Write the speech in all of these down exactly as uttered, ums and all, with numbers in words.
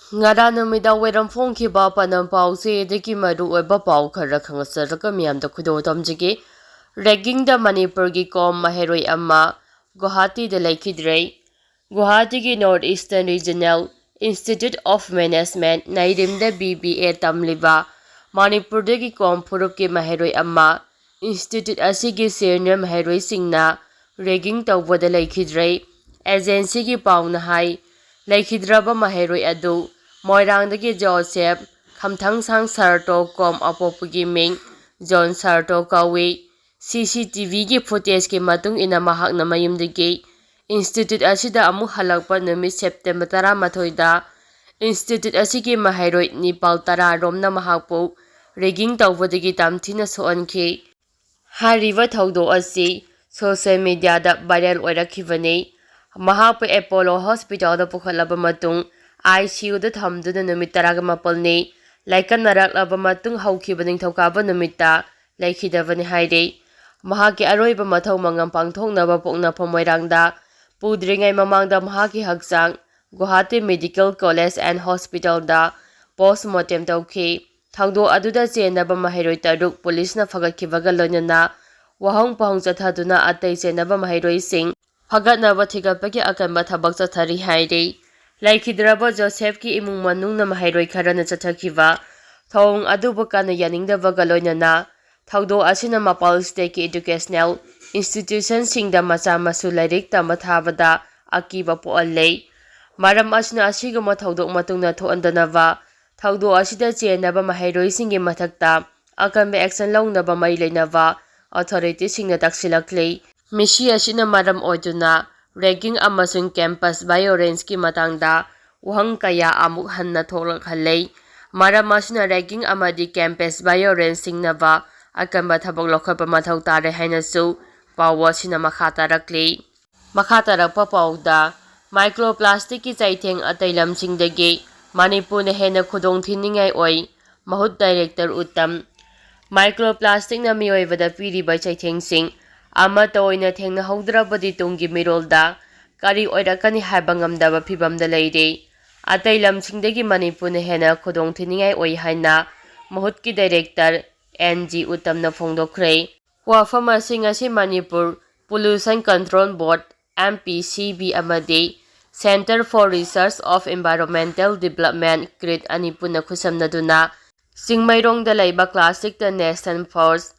ꯉꯔꯥꯡ ꯅꯨꯃꯤꯗꯥꯡ ꯋꯥꯏꯔꯝ ꯐꯣꯡꯈꯤꯕ ꯄꯥꯎꯅꯝ ꯄꯥꯎꯆꯦꯗꯒꯤ ꯃꯔꯨꯑꯣꯏꯕ ꯄꯥꯎ ꯈꯔ ꯈꯪꯍꯟꯖꯔꯒ ꯃꯤꯌꯥꯝꯗ ꯈꯨꯗꯣꯜ ꯇꯝꯖꯒꯦ꯫ ꯔꯦꯒꯤꯡꯗ ꯃꯅꯤꯄꯨꯔꯒꯤ ꯀꯣꯝ ꯃꯍꯩꯔꯣꯏ ꯑꯃ ꯒꯨꯋꯥꯍꯥꯇꯤꯗ ꯂꯩꯈꯤꯗ꯭ꯔꯦ꯫ ꯒꯨꯋꯥꯍꯥꯇꯤꯒꯤ North Eastern Regional Institute of Management, ꯅꯩꯔꯤꯝꯗ B B A ꯇꯝꯂꯤꯕ ꯃꯅꯤꯄꯨꯔꯗꯒꯤ ꯀꯣꯝ ꯐꯨꯔꯨꯞꯀꯤ ꯃꯍꯩꯔꯣꯏ ꯑꯃ institute ꯑꯁꯤꯒꯤ senior ꯃꯍꯩꯔꯣꯏꯁꯤꯡꯅ ragging ꯇꯧꯕꯗ ꯂꯩꯈꯤꯗ꯭ꯔꯦ꯫ Agencyꯒꯤ ꯄꯥꯎꯅ ꯍꯥꯏ, ꯂꯩꯈꯤꯗ꯭ꯔꯕ ꯃꯍꯩꯔꯣꯏ ꯑꯗꯨ ꯃꯣꯏꯔꯥꯡꯗꯒꯤ ꯖꯣꯁꯦꯐ, ꯈꯝꯊꯪꯁꯥꯡ ꯁꯔꯇꯣ, ꯀꯣꯝ ꯑꯄꯣꯛꯄꯒꯤ ꯃꯤꯡ ꯖꯣꯟ ꯁꯔꯇꯣ ꯀꯧꯏ꯫ C C T Vꯒꯤ footageꯀꯤ ꯃꯇꯨꯡ ꯏꯟꯅ ꯃꯍꯥꯛꯅ ꯃꯌꯨꯝꯗꯒꯤ institute ꯑꯁꯤꯗ ꯑꯃꯨꯛ ꯍꯜꯂꯛꯄ ꯅꯨꯃꯤꯠ September ꯇꯔꯥꯃꯥꯊꯣꯏꯗ institute ꯑꯁꯤꯒꯤ ꯃꯍꯩꯔꯣꯏ ꯅꯤꯄꯥꯜ ꯇꯔꯥ ꯔꯣꯝꯅ ꯃꯍꯥꯛꯄꯨ ragging ꯇꯧꯕꯗꯒꯤ ꯌꯥꯝ ꯊꯤꯅ ꯁꯣꯛꯍꯟꯈꯤ꯫ ꯍꯥꯏꯔꯤꯕ ꯊꯧꯗꯣꯛ ꯑꯁꯤ social mediaꯗ viral ꯑꯣꯏꯔꯛꯈꯤꯕꯅꯤ꯫ ꯃꯍꯥꯛꯄꯨ Apollo Hospitalꯗ ꯄꯨꯈꯠꯂꯕ ꯃꯇꯨꯡ I C Uꯗ ꯊꯝꯗꯨꯅ ꯅꯨꯃꯤꯠ ꯇꯔꯥꯒ ꯃꯥꯄꯜꯅꯤ ꯂꯥꯏꯀꯠꯅꯔꯛꯂꯕ ꯃꯇꯨꯡ ꯍꯧꯈꯤꯕ ꯅꯤꯡꯊꯧꯀꯥꯕ ꯅꯨꯃꯤꯠꯇ ꯂꯩꯈꯤꯗꯕꯅꯤ ꯍꯥꯏꯔꯤ꯫ ꯃꯍꯥꯛꯀꯤ ꯑꯔꯣꯏꯕ ꯃꯊꯧ ꯃꯉꯝ ꯄꯥꯡꯊꯣꯛꯅꯕ ꯄꯣꯛꯅꯐꯝ ꯃꯣꯏꯔꯥꯡꯗ ꯄꯨꯗ꯭ꯔꯤꯉꯩ ꯃꯃꯥꯡꯗ ꯃꯍꯥꯛꯀꯤ ꯍꯛꯆꯥꯡ Guwahati Medical College and Hospitalꯗ post mortem ꯇꯧꯈꯤ꯫ ꯊꯧꯗꯣꯛ ꯑꯗꯨꯗ ꯆꯦꯟꯅꯕ ꯃꯍꯩꯔꯣꯏ ꯇꯔꯨꯛ ꯄꯨꯂꯤꯁꯅ ꯐꯒꯠꯈꯤꯕꯒ ꯂꯣꯏꯅꯅ ꯋꯥꯍꯪ ꯄꯥꯎꯍꯪ ꯆꯠꯊꯗꯨꯅ ꯑꯇꯩ ꯆꯦꯟꯅꯕ ꯃꯍꯩꯔꯣꯏꯁꯤꯡ ꯐꯒꯠꯅꯕ ꯊꯤꯒꯠꯄꯒꯤ ꯑꯀꯟꯕ ꯊꯕꯛ ꯆꯠꯊꯔꯤ ꯍꯥꯏꯔꯤ꯫ ꯂꯩꯈꯤꯗ꯭ꯔꯕ ꯖꯣꯁꯦꯐꯀꯤ ꯏꯃꯨꯡ ꯃꯅꯨꯡꯅ ꯃꯍꯩꯔꯣꯏ ꯈꯔꯅ ꯆꯠꯊꯈꯤꯕ ꯊꯧꯑꯣꯡ ꯑꯗꯨꯕꯨ ꯀꯟꯅ ꯌꯥꯅꯤꯡꯗꯕꯒ ꯂꯣꯏꯅꯅ ꯊꯧꯗꯣꯛ ꯑꯁꯤꯅ ꯃꯄꯥꯜ stateꯀꯤ educational institutionꯁꯤꯡꯗ ꯃꯆꯥ ꯃꯁꯨ ꯂꯥꯏꯔꯤꯛ ꯇꯝꯕ ꯊꯥꯕꯗ ꯑꯀꯤꯕ ꯄꯣꯛꯍꯜꯂꯦ꯫ ꯃꯔꯝ ꯑꯁꯤꯅ ꯑꯁꯤꯒꯨꯝꯕ ꯊꯧꯗꯣꯛ ꯃꯇꯨꯡꯗ ꯊꯣꯛꯍꯟꯗꯅꯕ ꯊꯧꯗꯣꯛ ꯑꯁꯤꯗ ꯆꯦꯟꯅꯕ ꯃꯍꯩꯔꯣꯏꯁꯤꯡꯒꯤ ꯃꯊꯛꯇ ꯑꯀꯟꯕ action ꯂꯧꯅꯕ ꯃꯔꯤ ꯂꯩꯅꯕ authorityꯁꯤꯡꯅ ꯇꯛꯁꯤꯜꯂꯛꯂꯤ꯫ ꯃꯤꯁꯤ ꯑꯁꯤꯅ ꯃꯔꯝ ꯑꯣꯏꯗꯨꯅ ragging ꯑꯃꯁꯨꯡ campus violenceꯀꯤ ꯃꯇꯥꯡꯗ ꯋꯥꯍꯪ ꯀꯌꯥ ꯑꯃꯨꯛ ꯍꯟꯅ ꯊꯣꯛꯂꯛꯍꯜꯂꯦ꯫ ꯃꯔꯝ ꯑꯁꯤꯅ ragging ꯑꯃꯗꯤ campus violence ꯁꯤꯡꯅꯕ ꯑꯀꯟꯕ ꯊꯕꯛ ꯂꯧꯈꯠꯄ ꯃꯊꯧ ꯇꯥꯔꯦ ꯍꯥꯏꯅꯁꯨ ꯄꯥꯎ ꯑꯁꯤꯅ ꯃꯈꯥ ꯇꯥꯔꯛꯂꯤ꯫ ꯃꯈꯥ ꯇꯥꯔꯛꯄ ꯄꯥꯎꯗ, microplasticꯀꯤ ꯆꯩꯊꯦꯡ ꯑꯇꯩ ꯂꯝꯁꯤꯡꯗꯒꯤ ꯃꯅꯤꯄꯨꯔꯅ ꯍꯦꯟꯅ ꯈꯨꯗꯣꯡ ꯊꯤꯅꯤꯡꯉꯥꯏ ꯑꯣꯏ, ꯃꯍꯨꯠ director ꯎꯠꯇꯝ꯫ Microplasticꯅ ꯃꯤꯑꯣꯏꯕꯗ ꯄꯤꯔꯤꯕ ꯆꯩꯊꯦꯡꯁꯤꯡ ꯑꯃꯠꯇ ꯑꯣꯏꯅ ꯊꯦꯡꯅꯍꯧꯗ꯭ꯔꯕꯗꯤ ꯇꯨꯡꯒꯤ ꯃꯤꯔꯣꯜꯗ ꯀꯔꯤ ꯑꯣꯏꯔꯛꯀꯅꯤ ꯍꯥꯏꯕ ꯉꯝꯗꯕ ꯐꯤꯚꯝꯗ ꯂꯩꯔꯤ꯫ ꯑꯇꯩ ꯂꯝꯁꯤꯡꯗꯒꯤ ꯃꯅꯤꯄꯨꯔꯅ ꯍꯦꯟꯅ ꯈꯨꯗꯣꯡꯊꯤꯅꯤꯡꯉꯥꯏ ꯑꯣꯏ ꯍꯥꯏꯅ ꯃꯍꯨꯠꯀꯤ ꯗꯥꯏꯔꯦꯛꯇꯔ ꯑꯦꯟ ꯖꯤ ꯎꯇꯝꯅ ꯐꯣꯡꯗꯣꯛꯈ꯭ꯔꯦ꯫ ꯋꯥꯐꯝ ꯑꯁꯤ ꯉꯁꯤ Manipur Pollution Control Board, M P C B, ꯑꯃꯗꯤ Centre for Research of Environmental Development, create, ꯑꯅꯤ ꯄꯨꯟꯅ ꯈꯨꯠꯁꯝꯅꯗꯨꯅ ꯆꯤꯡꯃꯩꯔꯣꯡꯗ ꯂꯩꯕ Classic the Nation First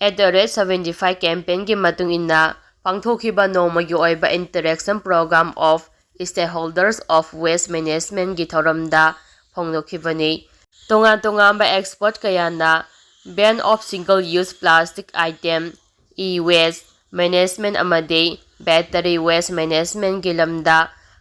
at the rate seventy five campaignꯒꯤ ꯃꯇꯨꯡ ꯏꯟꯅ ꯄꯥꯡꯊꯣꯛꯈꯤꯕ ꯅꯣꯡꯃꯒꯤ ꯑꯣꯏꯕ Interaction Program of Stakeholders of Waste Managementꯒꯤ ꯊꯧꯔꯝꯗ ꯐꯣꯡꯗꯣꯛꯈꯤꯕꯅꯤ꯫ ꯇꯣꯉꯥꯟ ꯇꯣꯉꯥꯟꯕ expert ꯀꯌꯥꯅ ban of single use plastic item, e-waste management ꯑꯃꯗꯤ battery waste managementꯒꯤ ꯂꯝꯗ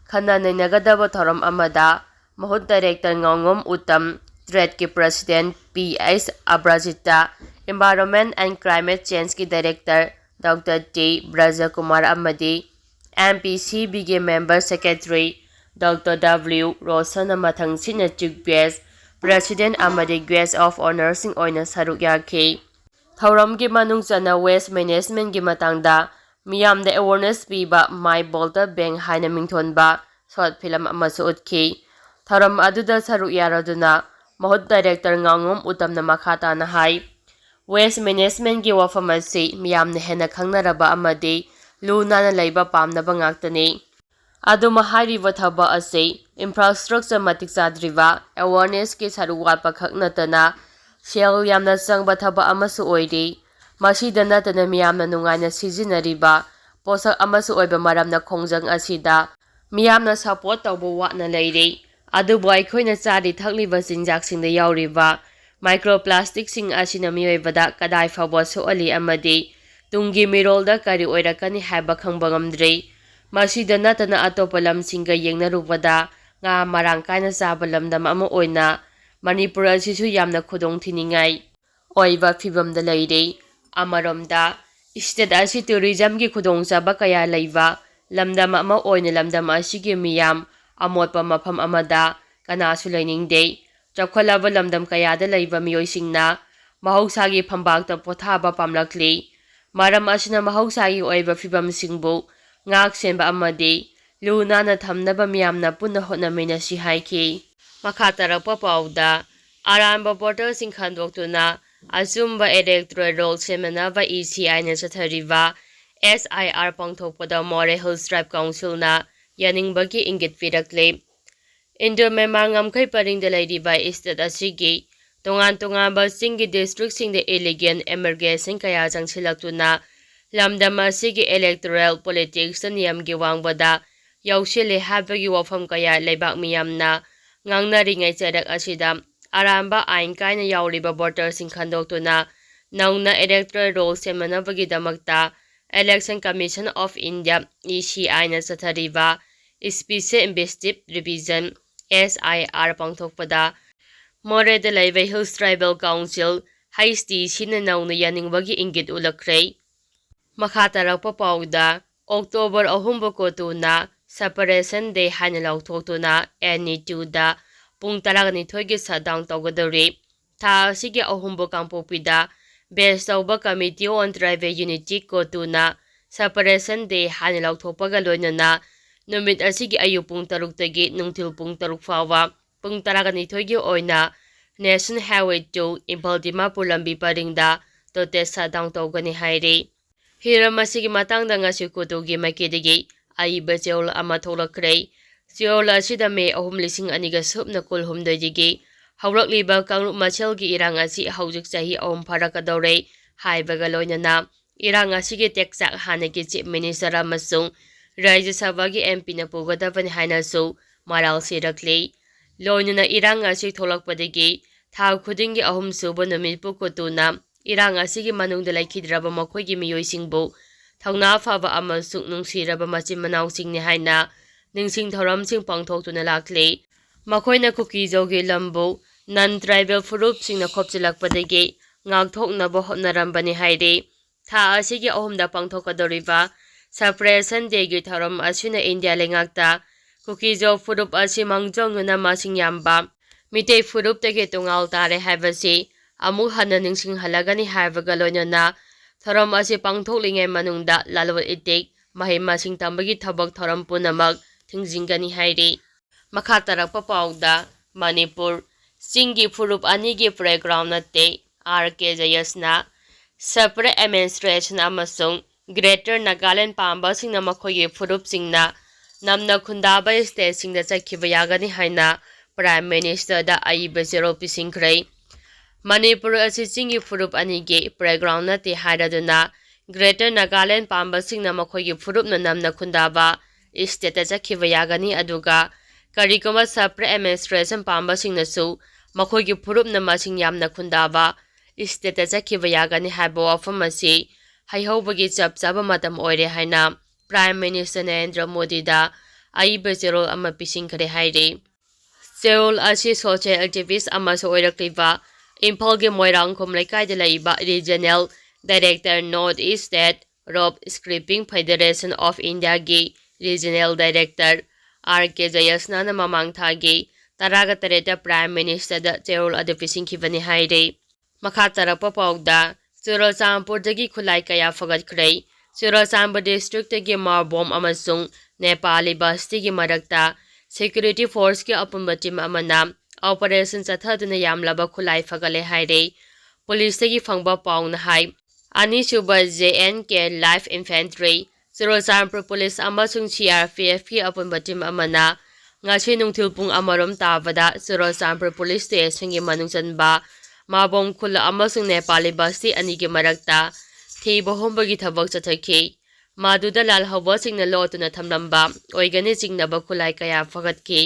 ꯈꯟꯅ ꯅꯩꯅꯒꯗꯕ ꯊꯧꯔꯝ ꯑꯃꯗ ꯃꯍꯨꯠ ꯗꯥꯏꯔꯦꯛꯇꯔ ꯉꯥꯉꯣꯝ ꯎꯇꯝ, ꯇ꯭ꯔꯦꯠꯀꯤ president P H Abrajita, Environment and Climate Changeꯀꯤ ꯗꯥꯏꯔꯦꯛꯇꯔ ꯗꯣꯛꯇꯔ ꯇꯤ ꯕ꯭ꯔꯖꯀꯨꯃꯥꯔ ꯑꯃꯗꯤ M P C Bꯒꯤ member secretary ꯗꯣꯛꯇꯔ W ꯔꯣꯁꯟꯅ ꯃꯊꯪꯁꯤꯠꯅ chief guest, president ꯑꯃꯗꯤ guest of honourꯁꯤꯡ ꯑꯣꯏꯅ ꯁꯔꯨꯛ ꯌꯥꯈꯤ꯫ ꯊꯧꯔꯝꯒꯤ ꯃꯅꯨꯡ ꯆꯟꯅ waste managementꯀꯤ ꯃꯇꯥꯡꯗ ꯃꯤꯌꯥꯝꯗ awareness ꯄꯤꯕ My Water Bank ꯍꯥꯏꯅ ꯃꯤꯡꯊꯣꯟꯕ short film ꯑꯃꯁꯨ ꯎꯠꯈꯤ꯫ ꯊꯧꯔꯝ ꯑꯗꯨꯗ ꯁꯔꯨꯛ ꯌꯥꯔꯗꯨꯅ ꯃꯍꯨꯠ ꯗꯥꯏꯔꯦꯛꯇꯔ ꯉꯥꯉꯣꯝ ꯎꯇꯝꯅ ꯃꯈꯥ ꯇꯥꯅ ꯍꯥꯏ, waste managementꯀꯤ ꯋꯥꯐꯝ ꯑꯁꯤ ꯃꯤꯌꯥꯝꯅ ꯍꯦꯟꯅ ꯈꯪꯅꯔꯕ ꯑꯃꯗꯤ ꯂꯨ ꯅꯥꯟꯅ ꯂꯩꯕ ꯄꯥꯝꯅꯕ ꯉꯥꯛꯇꯅꯤ꯫ ꯑꯗꯨꯝ ꯍꯥꯏꯔꯤꯕ ꯊꯕꯛ ꯑꯁꯤ infrastructure ꯃꯇꯤꯛ ꯆꯥꯗ꯭ꯔꯤꯕ, awarenessꯀꯤ ꯁꯔꯨꯛ ꯋꯥꯠꯄ ꯈꯛ ꯅꯠꯇꯅ ꯁꯦꯜ ꯌꯥꯝꯅ ꯆꯪꯕ ꯊꯕꯛ ꯑꯃꯁꯨ ꯑꯣꯏꯔꯤ꯫ ꯃꯁꯤꯗ ꯅꯠꯇꯅ ꯃꯤꯌꯥꯝꯅ ꯅꯨꯡꯉꯥꯏꯅ ꯁꯤꯖꯤꯟꯅꯔꯤꯕ ꯄꯣꯠꯁꯛ ꯑꯃꯁꯨ ꯑꯣꯏꯕ ꯃꯔꯝꯅ ꯈꯣꯡꯖꯪ ꯑꯁꯤꯗ ꯃꯤꯌꯥꯝꯅ support ꯇꯧꯕ ꯋꯥꯠꯅ ꯂꯩꯔꯤ꯫ ꯑꯗꯨꯕꯨ ꯑꯩꯈꯣꯏꯅ ꯆꯥꯔꯤ ꯊꯛꯂꯤꯕ ꯆꯤꯟꯖꯥꯛꯁꯤꯡꯗ ꯌꯥꯎꯔꯤꯕ microplasticꯁꯤꯡ ꯑꯁꯤꯅ ꯃꯤꯑꯣꯏꯕꯗ ꯀꯗꯥꯏ ꯐꯥꯎꯕ ꯁꯣꯛꯍꯜꯂꯤ ꯑꯃꯗꯤ ꯇꯨꯡꯒꯤ ꯃꯤꯔꯣꯜꯗ ꯀꯔꯤ ꯑꯣꯏꯔꯛꯀꯅꯤ ꯍꯥꯏꯕ ꯈꯪꯕ ꯉꯝꯗ꯭ꯔꯤ꯫ ꯃꯁꯤꯗ ꯅꯠꯇꯅ ꯑꯇꯣꯞꯄ ꯂꯝꯁꯤꯡꯒ ꯌꯦꯡꯅꯔꯨꯕꯗ ꯉꯥ ꯃꯔꯥꯡ ꯀꯥꯏꯅ ꯆꯥꯕ ꯂꯝꯗꯝ ꯑꯃ ꯑꯣꯏꯅ ꯃꯅꯤꯄꯨꯔ ꯑꯁꯤꯁꯨ ꯌꯥꯝꯅ ꯈꯨꯗꯣꯡ ꯊꯤꯅꯤꯡꯉꯥꯏ ꯑꯣꯏꯕ ꯐꯤꯚꯝꯗ ꯂꯩꯔꯤ꯫ ꯑꯃꯔꯣꯝꯗ, state ꯑꯁꯤ tourismꯒꯤ ꯈꯨꯗꯣꯡꯆꯥꯕ ꯀꯌꯥ ꯂꯩꯕ ꯂꯝꯗꯝ ꯑꯃ ꯑꯣꯏꯅ ꯂꯝꯗꯝ ꯑꯁꯤꯒꯤ ꯃꯤꯌꯥꯝ ꯑꯃꯣꯠꯄ ꯃꯐꯝ ꯑꯃꯗ ꯀꯅꯥꯁꯨ ꯂꯩꯅꯤꯡꯗꯦ꯫ ꯆꯥꯎꯈꯠꯂꯕ ꯂꯝꯗꯝ ꯀꯌꯥꯗ ꯂꯩꯕ ꯃꯤꯑꯣꯏꯁꯤꯡꯅ ꯃꯍꯧꯁꯥꯒꯤ ꯐꯝꯄꯥꯛꯇ ꯄꯣꯊꯥꯕ ꯄꯥꯝꯂꯛꯂꯤ꯫ ꯃꯔꯝ ꯑꯁꯤꯅ ꯃꯍꯧꯁꯥꯒꯤ ꯑꯣꯏꯕ ꯐꯤꯚꯝꯁꯤꯡꯕꯨ ꯉꯥꯛ ꯁꯦꯟꯕ ꯑꯃꯗꯤ ꯂꯨ ꯅꯥꯟꯅ ꯊꯝꯅꯕ ꯃꯤꯌꯥꯝꯅ ꯄꯨꯟꯅ ꯍꯣꯠꯅꯃꯤꯟꯅꯁꯤ ꯍꯥꯏꯈꯤ꯫ ꯃꯈꯥ ꯇꯥꯔꯛꯄ ꯄꯥꯎꯗ, ꯑꯔꯥꯟꯕ ꯚꯣꯇꯔꯁꯤꯡ ꯈꯟꯗꯣꯛꯇꯨꯅ ꯑꯆꯨꯝꯕ electoral roll ꯁꯦꯝꯅꯅꯕ ꯏ ꯁꯤ ꯑꯥꯏꯅ ꯆꯠꯊꯔꯤꯕ ꯑꯦꯁ ꯑꯥꯏ ꯑꯥꯔ ꯄꯥꯡꯊꯣꯛꯄꯗ ꯃꯣꯔꯦ ꯍꯤꯜꯁ ꯇ꯭ꯔꯥꯏꯕ ꯀꯥꯎꯟꯁꯤꯜꯅ ꯌꯥꯅꯤꯡꯕꯒꯤ ꯏꯪꯒꯤꯠ ꯄꯤꯔꯛꯂꯤ꯫ ꯏꯟꯗꯣ ꯃꯦꯟꯃꯥꯔ ꯉꯝꯈꯩ ꯄꯔꯤꯡꯗ ꯂꯩꯔꯤꯕ state ꯑꯁꯤꯒꯤ ꯇꯣꯉꯥꯟ ꯇꯣꯉꯥꯟꯕ ꯆꯤꯡꯒꯤ districtꯁꯤꯡꯗ illegal immigration ꯀꯌꯥ ꯆꯪꯁꯤꯜꯂꯛꯇꯨꯅ ꯂꯝꯗꯝ ꯑꯁꯤꯒꯤ electoral politicsꯇ ꯅꯤꯌꯝꯒꯤ ꯋꯥꯡꯕꯗ ꯌꯥꯎꯁꯤꯜꯂꯦ ꯍꯥꯏꯕꯒꯤ ꯋꯥꯐꯝ ꯀꯌꯥ ꯂꯩꯕꯥꯛ ꯃꯤꯌꯥꯝꯅ ꯉꯥꯡꯅꯔꯤꯉꯩ ꯆꯩꯔꯛ ꯑꯁꯤꯗ ꯑꯔꯥꯟꯕ ꯑꯥꯏꯟ ꯀꯥꯏꯅ ꯌꯥꯎꯔꯤꯕ ꯚꯣꯇꯔꯁꯤꯡ ꯈꯟꯗꯣꯛꯇꯨꯅ ꯅꯧꯅ electoral roll ꯁꯦꯝꯅꯅꯕꯒꯤꯗꯃꯛꯇ Election Commission of India, E C Iꯅ ꯆꯠꯊꯔꯤꯕ Special Investigative Revision, S I R ꯄꯥꯡꯊꯣꯛꯄꯗ ꯃꯣꯔꯦꯗ ꯂꯩꯕ Hills Tribal Council, H T Cꯅ ꯅꯧꯅ ꯌꯥꯅꯤꯡꯕꯒꯤ ꯏꯪꯒꯤꯠ ꯎꯠꯂꯛꯈ꯭ꯔꯦ꯫ ꯃꯈꯥ ꯇꯥꯔꯛꯄ ꯄꯥꯎꯗ, October ꯑꯍꯨꯝꯕꯨ ꯀꯣꯇꯨꯅ Separation Day ꯍꯥꯏꯅ ꯂꯥꯎꯊꯣꯛꯇꯨꯅ N E Twoꯗ ꯄꯨꯡ ꯇꯔꯥꯅꯤꯊꯣꯏꯒꯤ shutdown ꯇꯧꯒꯗꯧꯔꯤ꯫ ꯊꯥ ꯑꯁꯤꯒꯤ ꯑꯍꯨꯝꯕꯨ ꯀꯥꯡꯄꯣꯛꯄꯤꯗ base ꯇꯧꯕ Committee on Tribal Unity ꯀꯣꯇꯨꯅ Separation Day ꯍꯥꯏꯅ ꯂꯥꯎꯊꯣꯛꯄꯒ ꯂꯣꯏꯅꯅ ꯅꯨꯃꯤꯠ ꯑꯁꯤꯒꯤ ꯑꯌꯨꯛ ꯄꯨꯡ ꯇꯔꯨꯛꯇꯒꯤ ꯅꯨꯡꯊꯤꯜ ꯄꯨꯡ ꯇꯔꯨꯛ ꯐꯥꯎꯕ ꯄꯨꯡ ꯇꯔꯥꯅꯤꯊꯣꯏꯒꯤ ꯑꯣꯏꯅ National Highway two Imphal Dimapur ꯂꯝꯕꯤ ꯄꯔꯤꯡꯗ total shutdown ꯇꯧꯒꯅꯤ ꯍꯥꯏꯔꯤ꯫ ꯍꯤꯔꯝ ꯑꯁꯤꯒꯤ ꯃꯇꯥꯡꯗ ꯉꯁꯤ ꯀꯣꯇꯨꯒꯤ ꯃꯥꯏꯀꯩꯗꯒꯤ ꯑꯏꯕ ꯆꯦꯔꯣꯜ ꯑꯃ ꯊꯣꯛꯂꯛꯈ꯭ꯔꯦ꯫ ꯆꯦꯔꯣꯜ ꯑꯁꯤꯗ ꯃꯦ ꯑꯍꯨꯝ, ꯂꯤꯁꯤꯡ ꯑꯅꯤꯒ ꯁꯨꯞꯅ ꯀꯨꯟꯍꯨꯝꯗꯣꯏꯗꯒꯤ ꯍꯧꯔꯛꯂꯤꯕ ꯀꯥꯡꯂꯨꯞ ꯃꯁꯦꯜꯒꯤ ꯏꯔꯥꯡ ꯑꯁꯤ ꯍꯧꯖꯤꯛ ꯆꯍꯤ ꯑꯍꯨꯝ ꯐꯥꯔꯛꯀꯗꯧꯔꯦ ꯍꯥꯏꯕꯒ ꯂꯣꯏꯅꯅ ꯏꯔꯥꯡ ꯑꯁꯤꯒꯤ ꯇꯦꯛꯆꯥꯛ ꯍꯥꯟꯅꯒꯤ Chief Minister ꯑꯃꯁꯨꯡ ꯔꯥꯖ꯭ꯌ ꯁꯚꯥꯒꯤ M Pꯅ ꯄꯨꯒꯗꯕꯅꯤ ꯍꯥꯏꯅꯁꯨ ꯃꯔꯥꯜ ꯁꯤꯔꯛꯂꯤ꯫ ꯂꯣꯏꯅꯅ ꯏꯔꯥꯡ ꯑꯁꯤ ꯊꯣꯛꯂꯛꯄꯗꯒꯤ ꯊꯥ ꯈꯨꯗꯤꯡꯒꯤ ꯑꯍꯨꯝꯁꯨꯕ ꯅꯨꯃꯤꯠꯄꯨ ꯀꯣꯇꯨꯅ ꯏꯔꯥꯡ ꯑꯁꯤꯒꯤ ꯃꯅꯨꯡꯗ ꯂꯩꯈꯤꯗ꯭ꯔꯕ ꯃꯈꯣꯏꯒꯤ ꯃꯤꯑꯣꯏꯁꯤꯡꯕꯨ ꯊꯧꯅꯥ ꯐꯕ ꯑꯃꯁꯨꯡ ꯅꯨꯡꯁꯤꯔꯕ ꯃꯆꯤꯟ ꯃꯅꯥꯎꯁꯤꯡꯅꯤ ꯍꯥꯏꯅ ꯅꯤꯡꯁꯤꯡ ꯊꯧꯔꯝꯁꯤꯡ ꯄꯥꯡꯊꯣꯛꯇꯨꯅ ꯂꯥꯛꯂꯤ꯫ ꯃꯈꯣꯏꯅ ꯀꯨꯀꯤꯖꯣꯒꯤ ꯂꯝꯕꯨ non tribal ꯐꯨꯔꯨꯞꯁꯤꯡꯅ ꯈꯣꯞꯆꯤꯜꯂꯛꯄꯗꯒꯤ ꯉꯥꯛꯊꯣꯛꯅꯕ ꯍꯣꯠꯅꯔꯝꯕꯅꯤ ꯍꯥꯏꯔꯤ꯫ ꯊꯥ ꯑꯁꯤꯒꯤ ꯑꯍꯨꯝꯗ ꯄꯥꯡꯊꯣꯛꯀꯗꯧꯔꯤꯕ Separation Dayꯒꯤ ꯊꯧꯔꯝ ꯑꯁꯤꯅ ꯏꯟꯗꯤꯌꯥ ꯂꯩꯉꯥꯛꯇ ꯀꯨꯀꯤꯖꯣ ꯐꯨꯔꯨꯞ ꯑꯁꯤ ꯃꯥꯡꯖꯧꯅꯅ ꯃꯁꯤꯡ ꯌꯥꯝꯕ ꯃꯤꯇꯩ ꯐꯨꯔꯨꯞꯇꯒꯤ ꯇꯣꯉꯥꯜ ꯇꯥꯔꯦ ꯍꯥꯏꯕꯁꯤ ꯑꯃꯨꯛ ꯍꯟꯅ ꯅꯤꯡꯁꯤꯡꯍꯜꯂꯒꯅꯤ ꯍꯥꯏꯕꯒ ꯂꯣꯏꯅꯅ ꯊꯧꯔꯝ ꯑꯁꯤ ꯄꯥꯡꯊꯣꯛꯂꯤꯉꯩ ꯃꯅꯨꯡꯗ ꯂꯂꯣꯟ ꯏꯇꯤꯛ, ꯃꯍꯩ ꯃꯁꯤꯡ ꯇꯝꯕꯒꯤ ꯊꯕꯛ ꯊꯧꯔꯝ ꯄꯨꯝꯅꯃꯛ ꯊꯤꯡꯖꯤꯟꯒꯅꯤ ꯍꯥꯏꯔꯤ꯫ ꯃꯈꯥ ꯇꯥꯔꯛꯄ ꯄꯥꯎꯗ, ꯃꯅꯤꯄꯨꯔ, ꯆꯤꯡꯒꯤ ꯐꯨꯔꯨꯞ ꯑꯅꯤꯒꯤ playground ꯅꯠꯇꯦ, ꯑꯥꯔ ꯀꯦ ꯖꯌꯁꯅ separate administration ꯑꯃꯁꯨꯡ Greater Nagaland ꯄꯥꯝꯕꯁꯤꯡꯅ ꯃꯈꯣꯏꯒꯤ ꯐꯨꯔꯨꯞꯁꯤꯡꯅ ꯅꯝꯅ ꯈꯨꯟꯗꯥꯕ stateꯁꯤꯡꯗ ꯆꯠꯈꯤꯕ ꯌꯥꯒꯅꯤ ꯍꯥꯏꯅ Prime Ministerꯗ ꯑꯏꯕ ꯆꯦꯔꯣꯜ ꯄꯤꯁꯤꯟꯈ꯭ꯔꯦ꯫ ꯃꯅꯤꯄꯨꯔ ꯑꯁꯤ ꯆꯤꯡꯒꯤ ꯐꯨꯔꯨꯞ ꯑꯅꯤꯒꯤ playground ꯅꯠꯇꯦ ꯍꯥꯏꯔꯗꯨꯅ Greater Nagaland ꯄꯥꯝꯕꯁꯤꯡꯅ ꯃꯈꯣꯏꯒꯤ ꯐꯨꯔꯨꯞꯅ ꯅꯝꯅ ꯈꯨꯟꯗꯥꯕ stateꯇ ꯆꯠꯈꯤꯕ ꯌꯥꯒꯅꯤ, ꯑꯗꯨꯒ ꯀꯔꯤꯒꯨꯝꯕ separate administration ꯄꯥꯝꯕꯁꯤꯡꯅꯁꯨ ꯃꯈꯣꯏꯒꯤ ꯐꯨꯔꯨꯞꯅ ꯃꯁꯤꯡ ꯌꯥꯝꯅ ꯈꯨꯟꯗꯥꯕ stateꯇ ꯆꯠꯈꯤꯕ ꯌꯥꯒꯅꯤ ꯍꯥꯏꯕ ꯋꯥꯐꯝ ꯑꯁꯤ ꯍꯩꯍꯧꯕꯒꯤ ꯆꯞ ꯆꯥꯕ ꯃꯇꯝ ꯑꯣꯏꯔꯦ ꯍꯥꯏꯅ Prime Minister ꯅꯔꯦꯟꯗ꯭ꯔ ꯃꯣꯗꯤꯗ ꯑꯏꯕ ꯆꯦꯔꯣꯜ ꯑꯃ ꯄꯤꯁꯤꯟꯈ꯭ꯔꯦ ꯍꯥꯏꯔꯤ꯫ ꯆꯦꯔꯣꯜ ꯑꯁꯤ social activist ꯑꯃꯁꯨ ꯑꯣꯏꯔꯛꯂꯤꯕ ꯏꯝꯐꯥꯜꯒꯤ ꯃꯣꯏꯔꯥꯡꯈꯣꯝ ꯂꯩꯀꯥꯏꯗ ꯂꯩꯕ Regional Director, North East State Rope Skipping Federation of Indiaꯒꯤ Regional Director ꯑꯥꯔ ꯀꯦ ꯖꯌꯁꯅꯥꯅ ꯃꯃꯥꯡ ꯊꯥꯒꯤ ꯇꯔꯥꯒ ꯇꯔꯦꯠꯇ Prime Ministerꯗ ꯆꯦꯔꯣꯜ ꯑꯗꯨ ꯄꯤꯁꯤꯟꯈꯤꯕꯅꯤ ꯍꯥꯏꯔꯤ꯫ ꯃꯈꯥ ꯇꯥꯔꯛꯄ ꯄꯥꯎꯗ, ꯆꯨꯔꯆꯥꯟꯄꯨꯔꯗꯒꯤ ꯈꯨꯠꯂꯥꯏ ꯀꯌꯥ ꯐꯒꯠꯈ꯭ꯔꯦ꯫ ꯆꯨꯔꯆꯥꯟꯄꯨꯔ districtꯇꯒꯤ ꯃꯥꯎꯕꯣꯝ ꯑꯃꯁꯨꯡ ꯅꯦꯄꯥꯂꯤ ꯕꯁꯇꯤꯒꯤ ꯃꯔꯛꯇ security forceꯀꯤ ꯑꯄꯨꯟꯕ team ꯑꯃꯅ operation ꯆꯠꯊꯗꯨꯅ ꯌꯥꯝꯂꯕ ꯈꯨꯠꯂꯥꯏ ꯐꯒꯠꯂꯦ ꯍꯥꯏꯔꯦ꯫ Policeꯇꯒꯤ ꯐꯪꯕ ꯄꯥꯎꯅ ꯍꯥꯏ, ꯑꯅꯤꯁꯨꯕ J N K Light Infantry, Churachandpur Police ꯑꯃꯁꯨꯡ C R P Fꯀꯤ ꯑꯄꯨꯟꯕ team ꯑꯃꯅ ꯉꯁꯤ ꯅꯨꯡꯊꯤꯜ ꯄꯨꯡ ꯑꯃꯔꯣꯝ ꯇꯥꯕꯗ ꯆꯨꯔꯆꯥꯟꯄꯨꯔ Police Stationꯒꯤ ꯃꯅꯨꯡ ꯆꯟꯕ ꯃꯥꯕꯣꯝ ꯈꯨꯜ ꯑꯃꯁꯨꯡ ꯅꯦꯄꯥꯂꯤ ꯕꯁꯇꯤ ꯑꯅꯤꯒꯤ ꯃꯔꯛꯇ ꯊꯤꯕ ꯍꯨꯝꯕꯒꯤ ꯊꯕꯛ ꯆꯠꯊꯈꯤ꯫ ꯃꯗꯨꯗ ꯂꯥꯜꯍꯧꯕꯁꯤꯡꯅ ꯂꯣꯠꯇꯨꯅ ꯊꯝꯂꯝꯕ ꯑꯣꯏꯒꯅꯤ ꯆꯤꯡꯅꯕ ꯈꯨꯠꯂꯥꯏ ꯀꯌꯥ ꯐꯒꯠꯈꯤ꯫